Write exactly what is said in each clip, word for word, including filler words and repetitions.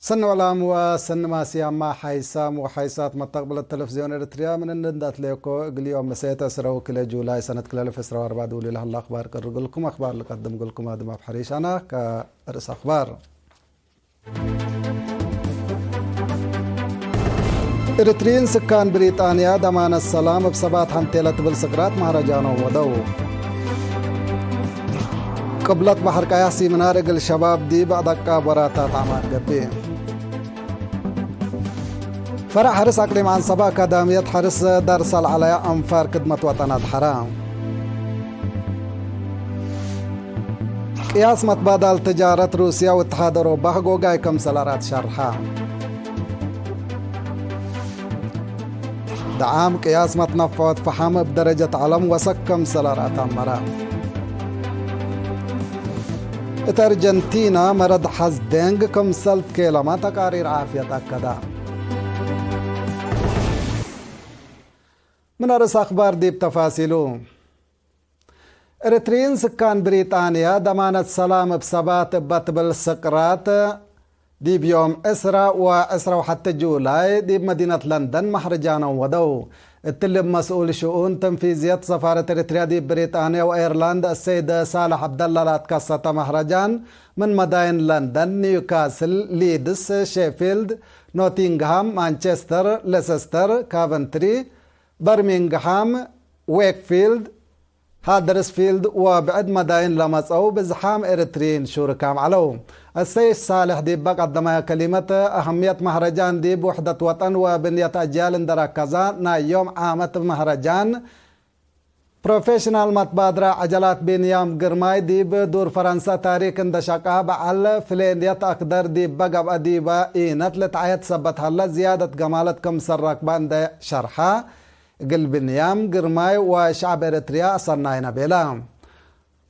ሰኒ ዕላም ወሰኒ ማስያማ ሓይሳም ወሓይሳት መተቅብለት ተለፍዝዮን ኤረትርያ፣ ምን እንዴ እንዳትሌኮ እግል ዮም ምሴት ዕስራ ወክልኤ ጁላይ ሰነት ክልኤ አልፍ ዕስራ ወአርበዕ ዱሊ ለሀለ አክባር ቅር እግልኩም። አክባር ልቀድም እግልኩም አድም አብ ሐሪሽ አና። ከርእስ አክባር፣ ኤረትርዪን ስካን ብሪጣንያ ደማነት ሰላም እብ ሰባት ሐንቴ ለትብል ስቅራት መህረጃኖም ወደው። ቅብለት በሐር ቀያሕ ሲምናር እግል ሸባብ ዲብ አደቃብ ወራታት ዐማር ገብእ። ፈረዕ ሐርስ አቅሊም ዐንሰበ አካዳምየት ሐርስ ዳርሰ ለዐለያ አንፋር ክድመት ወጠን አድሐረ። ቅያስ መትባዳል ትጃረት ሩስያ ወእትሓድ አውሮፓ ሐጎጋይ ክምሰል አራት ሸርሐ። ደዓም ቅያስ መትነፈዖት ፈሐም እብ ደረጀት ዐለም ወሰክ ክምሰል አራት አመረ። እት አርጀንቲና መረድ ሐዝ ደንግ ክምሰል ትኬለመ ተቃሪር ዓፍየት አከደ። ምን አርእስ አክባር ዲብ ተፋሲሉ። ኤረትርዪን ስካን ብሪጣንያ ደማነት ሰላም እብ ሰባት እበ ትብል ስቅራት ዲብ ዮም ዕስራ ወዕስራ ወሐቴ ጁላይ ዲብ መዲነት ለንደን መህረጃኖም ወደው። እትሊ እብ መስኡል ሽኡን ተንፊዝየት ሰፋረት ኤረትርያ ዲብ ብሪጣንያ ወአየርላንድ አሰይድ ሳልሕ ዐብደላ ለአትከሰተ መህረጃን ምን መዳይን ለንደን፣ ኒውካስል፣ ሊድስ፣ ሼፊልድ፣ ኖቲንግሃም፣ ማንቸስተር፣ ሌሰስተር፣ ካቨንትሪ፣ በርሚንግሃም፣ ዌክፊልድ፣ ሃደርስፊልድ ወብዕድ መዳይን ለመጸው ብዝሓም ኤረትርዪን ሹርካም ዐለው። አሰይድ ሳልሕ ዲበ ቀደመ ከሊመት፣ አህምየት መህረጃን ዲብ ውሕደት ወጠን ወብንየት አጅያል እንዴ ረከዘ፣ ናይ ዮም ዓመት መህረጃን ፕሮፌሽናል መትባድረ ዐጀላት ቢንያም ግርማይ ዲብ ዱር ፈረንሰ ታሪክ እንዴ ሸቀ፣ በዐል ፍሌንየት አክደር ዲበ ገብአ ዲበ ኢነት ልትዐየት ሰበት ሀለ ዝያደት ገማለት ክምሰል ረክበ እንዴ ሸርሐ፣ እግል ብንያም ግርማይ ወሸዐብ ኤረትርያ አሰናይነ ቤለ።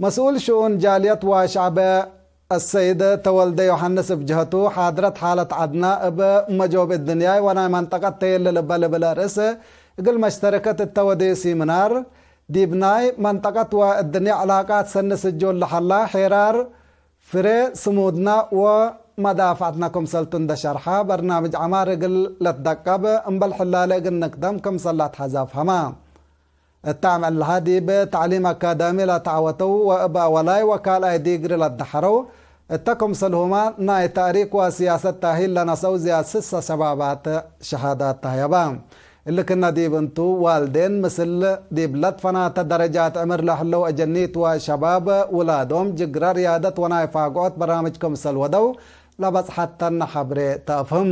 መስኡል ሽኡን ጃልየት ወሸዐብ አሰይድ ተወልደ ዮሐንስ እብ ጀህቱ፣ ሓድረት ሓለት ዐድና እብ መጆብ እድንያይ ወናይ መንጠቀት ተየለ ልበ ልብል አርእስ እግል መሽተረከት እተ ወዴ ሲምናር፣ ዲብ ናይ መንጠቀት ወእድንያ ዕላቃት ሰኒ ስጁል ለሀላ ሔራር፣ ፍሬ ስሙድና ወመዳፈዕትና ክምሰልቱ እንዴ ሸርሐ፣ በርናምጅ ዐማር እግል ለትደቀብ እምበል ሕላለ እግል ንክደም ክምሰል ለአትሐዜ አፍሀመ። እተ አምዕል ለሀ ዲብ ተዕሊም አካዳሚ ለተዐወተው ወእብ አወላይ ወካልኣይ ዲግሪ ለደሐረው እተ ክምሰልሁመ ናይ ተእሪክ ወስያሰት ታሂል ለነሰው ዝያድ ስሰ ሸባባት ሸሃዳት ተህየበ። እሊ ክነ ዲብ እንቱ፣ ዋልዴን ምስል ዲብ ለትፈናተ ደረጃት ዕምር ለህለው አጀኒት ወሸባብ ውላዶም ጅግረ ርያደት ወናይ ፋግዖት በራምጅ ክምሰል ወደው ለበጽሐተነ ሐብሬ ተአፍህም።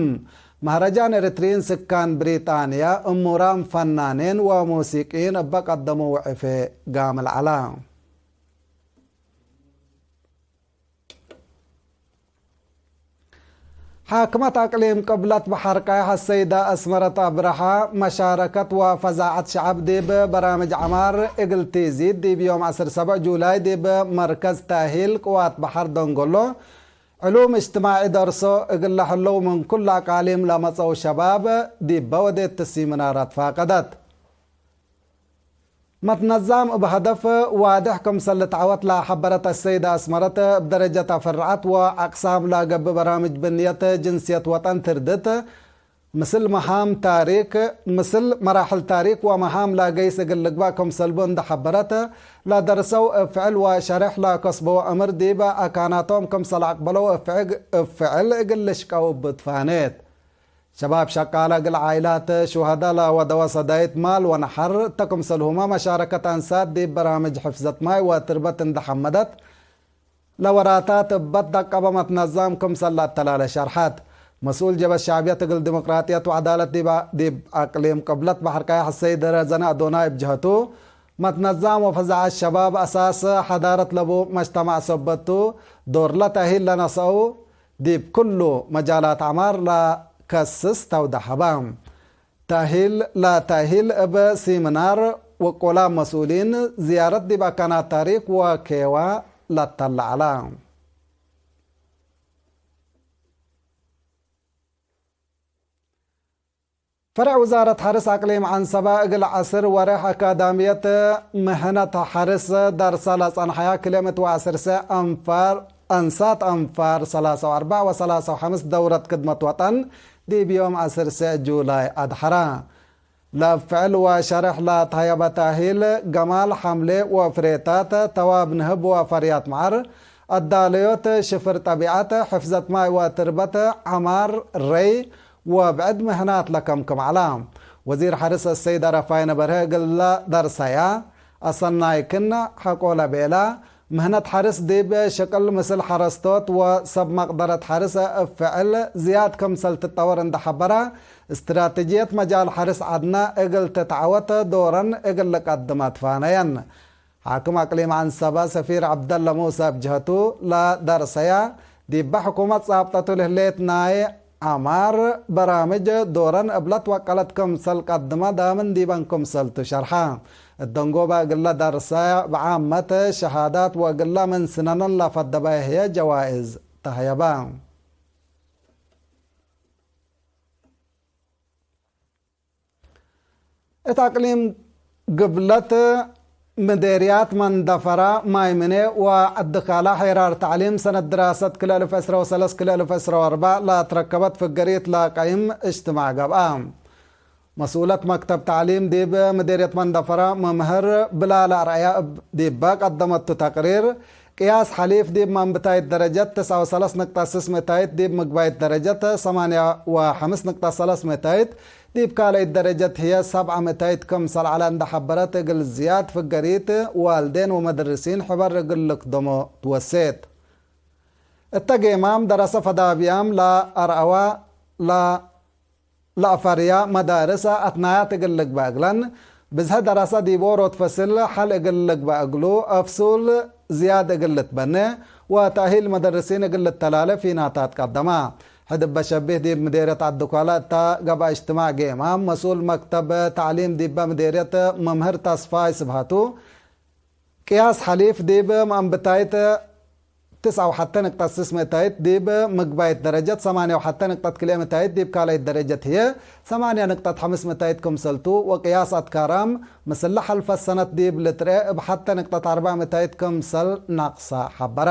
መህረጃን ኤረትርዪን ስካን ብሪጣንያ እሙራም ፈናኔን ወሙሲቅይን እበ ቀደሙ ወዕፌ ጋምል ዐላ። ሓክመት አቅሊም ቅብለት በሐር ቀያሕ አሰይደ አስመረት አብርሃ፣ መሻረከት ወፈዛዐት ሸዐብ ዲብ በራምጅ ዐማር እግል ቲዚድ፣ ዲብ ዮም ዐስር ሰብዕ ጁላይ ዲብ መርከዝ ታሂል ቅዋት በሐር ደንጎሎ፣ ዕሉም እጅትማዒ ደርሶ እግል ለህለው ምን ኩሉ አቃሊም ለመጸው ሸባብ ዲበ ወዴት ሲምናራት ፋቀደት። መትነዛም እብ ሀደፍ ዋድሕ ክምሰል ልትዐወት ለሐበረት አሰይደ አስመረት፣ እብ ደረጀት አፈርዐት ወአቅሳም ለገብእ በራምጅ ብንየት ጅንስየት ወጠን ትርድት፣ ምስል መሃም ታሪክ፣ ምስል መራሕል ታሪክ ወመሃም ለገይስ እግል ልግበእ ክምሰልቡ እንዴ ሐበረት፣ ለደርሰው እብ ፍዕል ወሸሬሕ ለከስበው ዕምር ዲብ አካናቶም ክምሰል አቅበለው እብ ፍዕል እግል ልሽቀው እብ ትፋኔት። ሸባብ ሸቃለ እግል ዓኢላት ሹሀዳ ለወደወ ሰዳይት ማል ወነሐር እተ ክምሰልሁመ መሻረከት አንሳት ዲብ በራምጅ ሕፍዘት ማይ ወትርበት እንዴ ሐመደት፣ ለወራታት እበ ትደቀበ መትነዛም ክምሰል ለአተላለ ሸርሐት። መስኡል ጀበት ሸዕብየት እግል ዲሞቅራጥየት ወዐዳለት ዲብ፣ ዲብ አቅሊም ቅብለት በሐር ቀያሕ አሰይድ ረዘነ አዶናይ እብ ጀህቱ፣ መትነዛም ወፈዛዐት ሸባብ አሳስ ሐዳረት ለቡ መጅተማዕ ሰበት ቱ፣ ዶርለ ተእሂል ለነስአው፣ ዲብ ክሉ መጃላት ዐማር ለከስስ ተውደሐ በ። ተእሂል ለተእሂል እብ ሲምናር ወቆላም መስኡሊን ዝያረት ዲብ አካናት ታሪክ ወኬዋ ለተለ ዐለ። ፈርዕ ውዛረት ሐርስ አቅሊም ዐንሰበ እግል ዐስር ወሬሕ አካዳምየት ምህነት ሐርስ ዳርሰ ለጸንሐያ ክልኤ ምእት ወዐስር ሰ አንፋር አንሳት አንፋር ሰላሳ ወአርበዕ ወሰላሳ ወሐምስ ደውረት ክድመት ወጠን ዲብ ዮም ዐስር ሴዕ ጁላይ አድሐራ። ለእብ ፍዕል ወሸሬሕ ለተሀየበ ተእሂል፣ ገማል፣ ሐምሌ ወፍሬታት፣ ተዋብ ንህብ ወፈርያት መዓር፣ አዳለዮት ሽፍር ጠቢዐት፣ ሕፍዘት ማይ ወትርበት፣ ዐማር፣ ረይ ወብዕድ ምህናት ለከምክም ዐላ። ወዚር ሐርስ አሰይድ አረፋይነ በርሀ እግለ ደርሰያ፣ አሰናይክን ሐቆለ ቤላ፣ ምህነት ሐርስ ዲብ ሽቅል ምስል ሐረስቶት ወሰብ መቅደረት ሐርስ እብ ፍዕል ዝያድ ክምሰል ትጠወር እንደ ሐበረ፣ እስትራተጅየት መጃል ሐርስ ዐድነ እግል ትትዐወት ዶረን እግል ልቀድም አትፋነየን። ሓክም አቅሊም ዐንሰበ ሰፊር ዐብደለ ሙሰ እብ ጀህቱ ለደርሰያ፣ ዲበ ሕኩመት ጻብጠቱ ለህሌት ናይ ዐማር በራምጅ ዶረን እብለት ወቀለት ክምሰል ቀድመ ዳምን ዲበን ክምሰልቱ ሸርሐ። እደንጎበ እግለ ደርሰ ብዓመት ሸሃዳት ወእግለ ምን ስነነን ለፈደበ ህዬ ጀዋእዝ ተህየበ። እት አቅሊም ግብለት ምዴርያት መንደፈራ፣ ማይምኔ ወዐድካላ ሔራር ተዕሊም ሰነት ድራሰት ክልኤ እልፍ ዕስራ ወሰለስ ክልኤ እልፍ ዕስራ ወአርበዕ ለአትረከበት ፍገሪት ለቀይም እጅትማዕ ገብአ። መስኡለት መክተብ ተዕሊም ዲብ ምዴርየት መንደፈራ መምህር ብላለ አርአያ እብ ዲበ ቀደመቱ ተቅሪር፣ ቅያስ ሐሊፍ ዲብ መንብታይት ደረጀት ትስዐ ወሰለስ ንቅጠት ስስ ምእታይት፣ ዲብ ምግባይት ደረጀት ሰማንያ ወሐምስ ንቅጠት ሰለስ ምእታይት፣ ዲብ ካልአይት ደረጀት ህዬ ሰብዐ ምእታይት ክምሰል ዐለ እንደ ሐበረት፣ እግል ዝያድ ፍገሪት ዋልዴን ወመደርሲን ሕበር እግል ልክደሞ ትወሴት። እተ ጌማም ደረሰ ፈዳብያም ለአርአዋ ለ ለአፈርያ መዳርስ አትናያት እግል ልግበእ እግለን፣ ብዝሐ ደረሰ ዲብ ዎሮት ፈስል ሐል እግል ልግበእ እግሉ፣ አፍሱል ዝያድ እግል ልትበኔ ወተእሂል መደርሲን እግል ልተላሌ ፊናታት ቀደማ። ሕድ እበ ሸቢህ ዲብ ምዴርየት ዐዲ-ኮለ እተ ገብአ እጅትማዕ ጌማም፣ መስኡል መክተብ ተዕሊም ዲበ ምዴርየት መምህር ተስፋይ ስብሐቱ፣ ቅያስ ሐሊፍ ዲብ መአንብታይት ትስዐ ወሐተ ንቅጠት ስስ ምእታይት፣ ዲብ ምግባይት ደረጀት ሰማንያ ወሐተ ንቅጠት ክልኤ ምእታይት፣ ዲብ ካልአይት ደረጀት ህዬ ሰማንያ ንቅጠት ሐምስ ምእታይት ክምሰልቱ፣ ወቅያስ አትካራም ምስለ ሐልፈት ሰነት ዲብ ልትርኤ እብ ሐተ ንቅጠት አርበዕ ምእታይት ክምሰል ናቅሳ ሐበረ።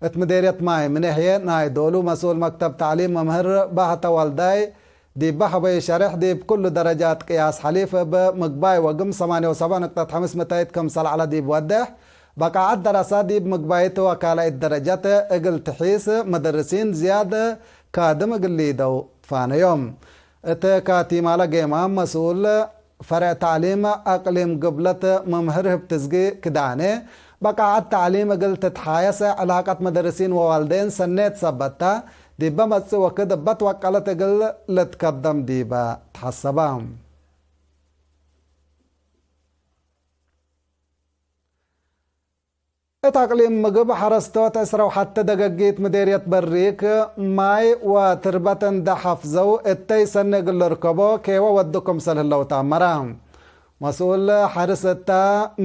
እት ምዴርየት ማይ ምኔ ህዬ ናይ ዶሉ መስኡል መክተብ ተዕሊም መምህር ባህተ ወልዳይ፣ ዲበ ሀበዩ ሸሬሕ፣ ዲብ ኩሉ ደረጃት ቅያስ ሐሊፍ እብ ምግባይ ወግም ሰማንያ ወሰብዕ ንቅጠት ሐምስ ምእታይት ክምሰል ዐለ ዲብ ወዴሕ፣ በቃዐት ደረሰ ዲብ ምግባይት ወካልአይት ደረጀት እግል ትሒስ መደርሲን ዝያድ ካድም እግል ሊደው ትፋነዮም። እት ካቲማለ ጌማም መስኡል ፈርዕ ተዕሊም አቅሊም ግብለት መምህር ህብትዝጊ ክዳኔ፣ በቃዐት ተዕሊም እግል ትትሓየስ፣ ዕላቀት መደርሲን ወዋልዴን ሰኔት ሰበት ተ፣ ዲበ መጽእ ወክድ እበ ትወቀለት እግል ልትከደም ዲበ ተሐሰበ። እት አቅሊም ምግብ ሐረስቶት ዕስራ ወሐተ ደገጊት ምዴርየት በሪክ ማይ ወትርበት እንደ ሐፍዘው እተይ ሰኒ እግል ልርከቦ ኬወ ወዱ ክምሰል ህለው ተአመረ። መስኡል ሐርስ እተ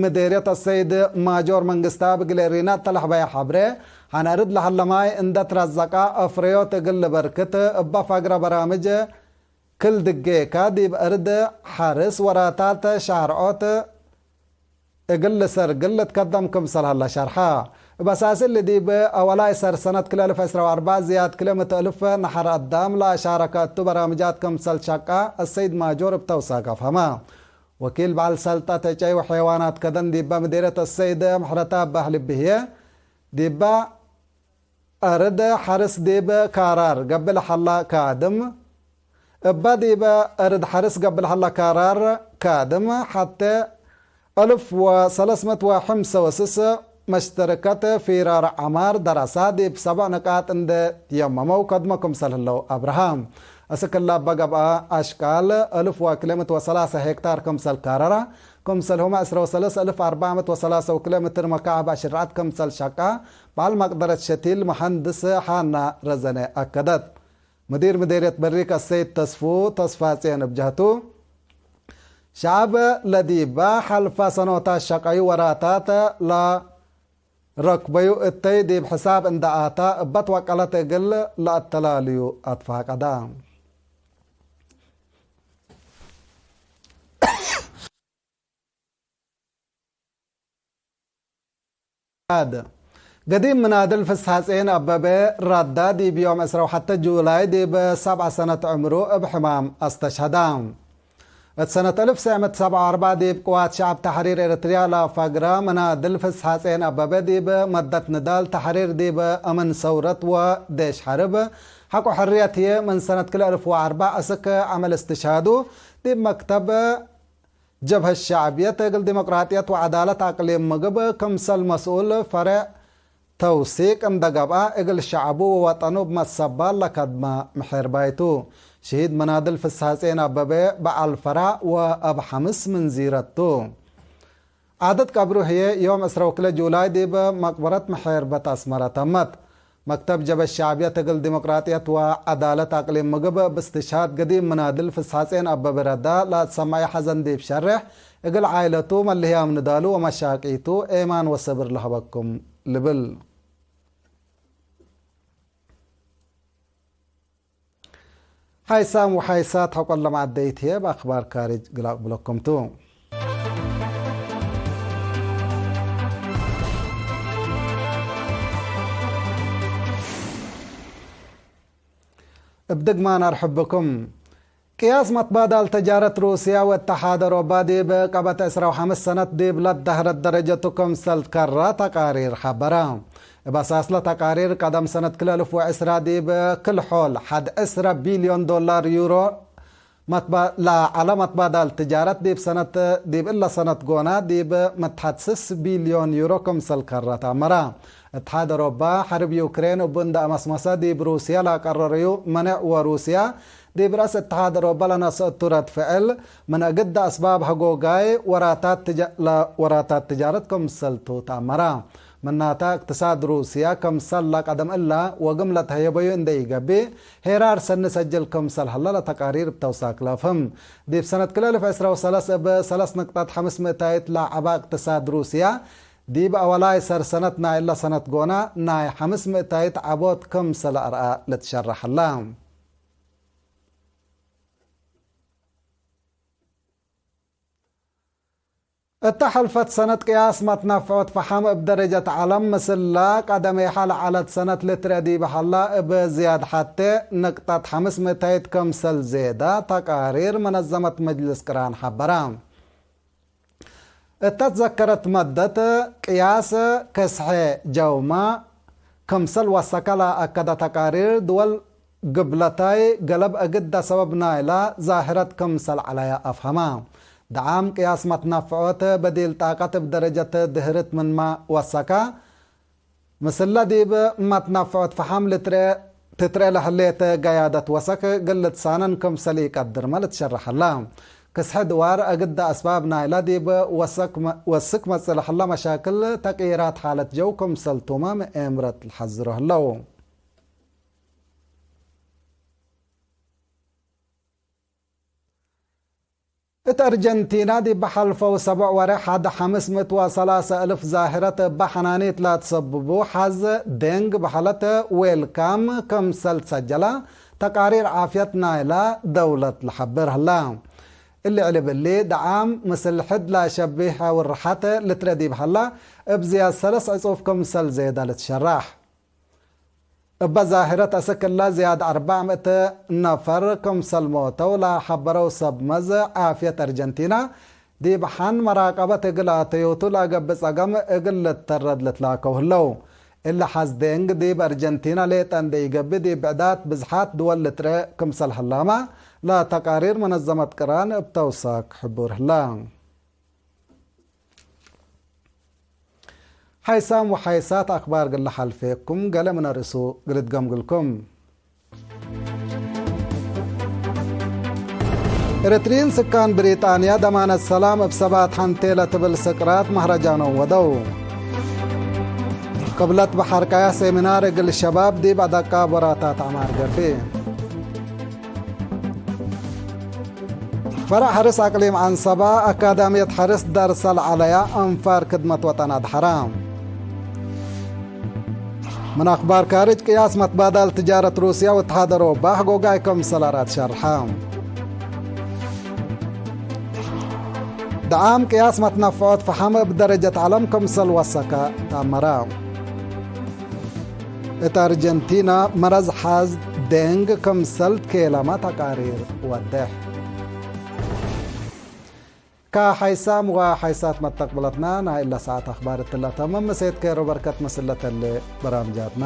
ምዴርየት አሰይድ ማጆር መንግስተአብ እግል ኤሪና እተ ለሐበየ ሐብሬ፣ ሐን አርድ ለሀለ ማይ እንደ ትረዘቀ አፍረዮት እግል ልበርክት እበ ፈግረ በራምጅ ክል ድጌካ ዲብ አርድ ሐርስ ወራታት ሻርዖት እግል ልሰርግል ልትከደም ክምሰል ሀለ ሸርሐ። እብ አሳስ እሊ ዲብ አወላይ ሰር ሰነት ክልኤ እልፍ ዕስራ ወአርበዕ ዝያድ ክልኤ ምእት እልፍ ነሐር አዳም ለአሻረከ እቱ በራምጃት ክምሰል ሸቃ አሰይድ ማጆር እብ ተውሳክ አፍሀመ። ወኪል በዐል ሰልጠት ዕጨይ ወሐይዋናት ከደን ዲበ ምዴርየት አሰይድ ምሕረተአብ በህል እብ ህዬ፣ ዲበ አርድ ሐርስ ዲብ ካራር ገብእ ለሀላ ካድም፣ እበ ዲብ አርድ ሐርስ ገብእ ለሀላ ካራር ካድም፣ ሐቴ አልፍ ወሰለስ ምእት ወሐምሰ ወስስ መሽተርከት ፊራር ዐማር ደረሳ ዲብ ሰብዕ ንቃጥ እንዴ ትየመመው ከድሞ ክምሰል ህለው አብርሃ። እስክ እለ እበ ገብአ አሽቃል አልፍ ወክልኤ ምእት ወሰላሰ ሄክታር ክምሰል ካረራ፣ ክምሰልሁመ ዕስራ ወሰለስ አልፍ አርበዕ ምእት ወሰላሰ ወክልኤ ምትር መካዕብ አሽርዐት ክምሰል ሸቃ፣ በዐል መቅደረት ሸቲል መሐንድስ ሃና ረዘነ አከደት። ምዲር ምዴርየት በሪክ አሰይድ ተስፉ ተስፋጽዮን እብ ጀህቱ፣ ሸዐብ ለዲበ ሐልፈ ሰኖታት ሸቀዩ ወራታት ለረክበዩ እተይ ዲብ ሕሳብ እንደ አታ እበ ትወቀለት እግል ለአተላልዩ አትፋቀደ። ገዲም ምናድል ፍስሐጼን አበበ ረዳ ዲብ ዮም ዕስራ ወሐተ ጁላይ ዲብ ሰብዓ ሰነት ዕምሩ እብ ሕማም አስተሽሀዳ። እት ሰነት እልፍ ሰዕ ምእት ሰብዓ ወአርበዕ ዲብ ቅዋት ሸዐብ ተሕሪር ኤረትርያ ለፈግረ ምናድል ፍስሐጼን አበበ ዲብ መደት ንዳል ተሕሪር ዲብ እምን ሰውረት ወዴሽ ሐርብ ሐቆ ሕርየት ህዬ ምን ሰነት ክልኤ እልፍ ወአርበዕ እስክ ዐመል እስትሽሃዱ ዲብ መክተብ ጀብሀት ሸዕብየት እግል ዲሞቅራጥየት ወዐዳለት አቅሊም ምግብ ክምሰል መስኡል ፈሬዕ ተውሲቅ እንደ ገብአ፣ እግል ሸዐቡ ወወጠኑ እብ መሰባል ለከድመ ምሔርባይ ቱ። ሽሂድ መናድል ፍስሐጼን አበበ በዐል ፈራዕ ወእብ ሐምስ ምንዚረት ቱ። ዓደት ቀብሩ ህዬ ዮም ዕስራ ወክልኤ ጁላይ ዲብ መቅበረት ምሔርበት አስመረ ተመት። መክተብ ጀብሀት ሸዕብየት እግል ዲሞቅራጥየት ወዐዳለት አቅሊም ምግብ እብ እስትሽሃድ ገዲም ምናድል ፍስሐጼን አበበ ረዳ ለአትሰመዐ ሐዘን ዲብ ሸሬሕ፣ እግል ዓኢለቱ መልህያም ንዳሉ ወመሻቂቱ ኤማን ወሰብር ለሀበኩም ልብል። ሓይሳም ወሓይሳት ሐቆለ መዓደይት ህዬ፣ እብ አክባር ካርጅ ግል አቅብለኩም ቱ። እብ ድግማን አርሕብኩም። ቅያስ መትባዳል ተጃረት ሩስያ ወእተሓድ አውሮባ ዲብ ቀበት ዕስራ ወሐምስ ሰነት ዲብ ለደህረት ደረጀቱ ክምሰል ትከረ ተቃሪር ሐበረ። እብ አሳስለ ተቃሪር፣ ቀደም ሰነት ክልኤ እልፍ ወዕስራ ዲብ ክል-ሖል ሐድ ዕስረ ቢልዮን ዶላር ዩሮ መትባ-፣ ለዐለ መትባዳል ትጃረት ዲብ ሰነት፣ ዲብ እለ ሰነት ጎና ዲብ መትሐት ስስ ቢልዮን ዩሮ ክምሰል ከረ ተአመረ። እትሓድ አውሮባ፣ ሐርብ ዩክሬን እቡ እንደ አመስመሰ ዲብ ሩስያ ለአቀረረዩ መኔዕ ወሩስያ ዲብ ረአስ እትሓድ አውሮባ ለነስአቱ ረድ ፍዕል፣ ምን እግድ አስባብ ሀጎጋይ ወራታት ትጃ-፣ ለወራታት ትጃረት ክምሰልቱ ተአመረ። ምናተ፣ እቅትሳድ ሩስያ ክምሰል ለቀደም እለ ወግም ለተሀየበዩ እንዴ ኢገብእ፣ ሄራር ሰኒ ሰጅል ክምሰል ሀለ ለተቃሪር እብ ተውሳክ ለአፍህም። ዲብ ሰነት ክልኤ እልፍ ዕስራ ወሰለስ እብ ሰለስ ንቅጠት ሐምስ ምእታይት ለዐበ እቅትሳድ ሩስያ፣ ዲብ አወላይ ሰር ሰነት ናይ እለ ሰነት ጎና ናይ ሐምስ ምእታይት ዐቦት ክምሰል አርአ ልትሸረሕ ሀለ። እተ ሐልፈት ሰነት ቅያስ መትነፍዖት ፈሐም እብ ደረጀት ዐለም ምስለ ቀደሜሃ ለዐለት ሰነት ልትርኤ ዲበ ሀላ፣ እብ ዝያድ ሐቴ ንቅጠት ሐምስ ምእታይት ክምሰል ዜደ ተቃሪር መነዘመት መጅልስ ቅራን ሐበረ። እተ ትዘከረት መደት ቅያስ ከስሐ ጀውመ ክምሰል ወሰከ ለአከደ ተቃሪር፣ ድወል ግብለታይ ገለብ እግደ ሰበብ ናይላ ዛህረት ክምሰል ዐለየ አፍሀመ። ደዓም ቅያስ መትነፍዖት በዲል ጣቀት እብ ደረጀት ድህርት ምንመ ወሰከ፣ ምስለ ዲብ መትነፍዖት ፈሐም ልትርኤ፣ ትትርኤ ለህሌት ገያደት ወሰክ እግል ልትሳነን ክምሰል ኢቀድርመ ልትሸረሐላ። ክስሐ ድዋር እግደ አስባብ ናይላ ዲብ ወሰክ መ-፣ ወስክ መጽእ ለሀላ መሻክል ተቅይራት ሓለት ጀው ክምሰልቱመ ምኤምረት ለሐዝሮ ህለው። እት አርጀንቲና ዲብ ሐልፈው ሰቦዕ ወሬሕ ሐድ ሐምስ ምእት ወሰላሰ እልፍ ዛህረት እበ ሐናኒት ለትሰብቡ ሐዝ ዴንግ በሀለት ዌልካም ክምሰል ትሰጀለ ተቃሪር ዓፍየት ናይላ ደውለት ለሐብር ህለ። እሊ ዕልብ እሊ ደዓም ምስል ሕድ ለሸቢሕ አውርሐት ልትረ ዲብ ሀላ እብ ዝያድ ሰለስ ዕጹፍ ክምሰል ዜደ ልትሸራሕ። እበ ዛህረት አስክ እለ ዝያድ አርበዕ ምእት ነፈር ክምሰል ሞተው ለሐበረው ሰብ መዝ ዓፍየት አርጀንቲና፣ ዲብ ሐን መራቀበት እግል አተዮቱ ለአገብእ ጸገም እግል ልተረድ ልትላከው ህለው። እሊ ሐዝ ዴንግ ዲብ አርጀንቲና ሌጠ እንዴ ኢገብእ ዲብ ብዕዳት ብዝሓት ድወል ልትርኤ ክምሰል ህላመ ለተቃሪር መነዘመት ቅራን እብ ተውሳክ ሕቡር ህለ። ሓይሳም ወሓይሳት አክባር እግል ለሓልፌኩም፣ ገሌ ምን አርእሱ እግል እትገምግልኩም። ኤረትርዪን ስካን ብሪጣንያ ደማነት ሰላም እብ ሰባት ሐንቴ ለትብል ስቅራት መህረጃኖም ወደው። ቅብለት በሐር ቀያሕ ሴሚናር እግል ሸባብ ዲብ አደቃብ ወራታት ዐማር ገብእ። ፈረዕ ሐርስ አቅሊም ዐንሰባ፣ አካዳምየት ሐርስ ደርሰ ለዐለያ አንፋር ክድመት ወጠን አድሐራ። ምን አክባር ካርጅ፣ ቅያስ መትባዳል ትጃረት ሩስያ ወእትሓድ አውሮባ ሐጎጋይ ክምሰል አርአት ሸርሐ። ደዓም ቅያስ መትነፍዖት ፈሐም እብ ደረጀት ዐለም ክምሰል ወሰከ ተአመረ። እት አርጀንቲና መረዝ ሐዝ ዴንግ ክምሰል ትኬለመ ተቃሪር ወዴሕ። ከሐይሳም ወሐይሳት መተቅብለትና ናይ እለ ሰዓት አክባር እትለ ተምም። እሴት ኬሮ በርከት ምስል ለተሌ በራምጃትና።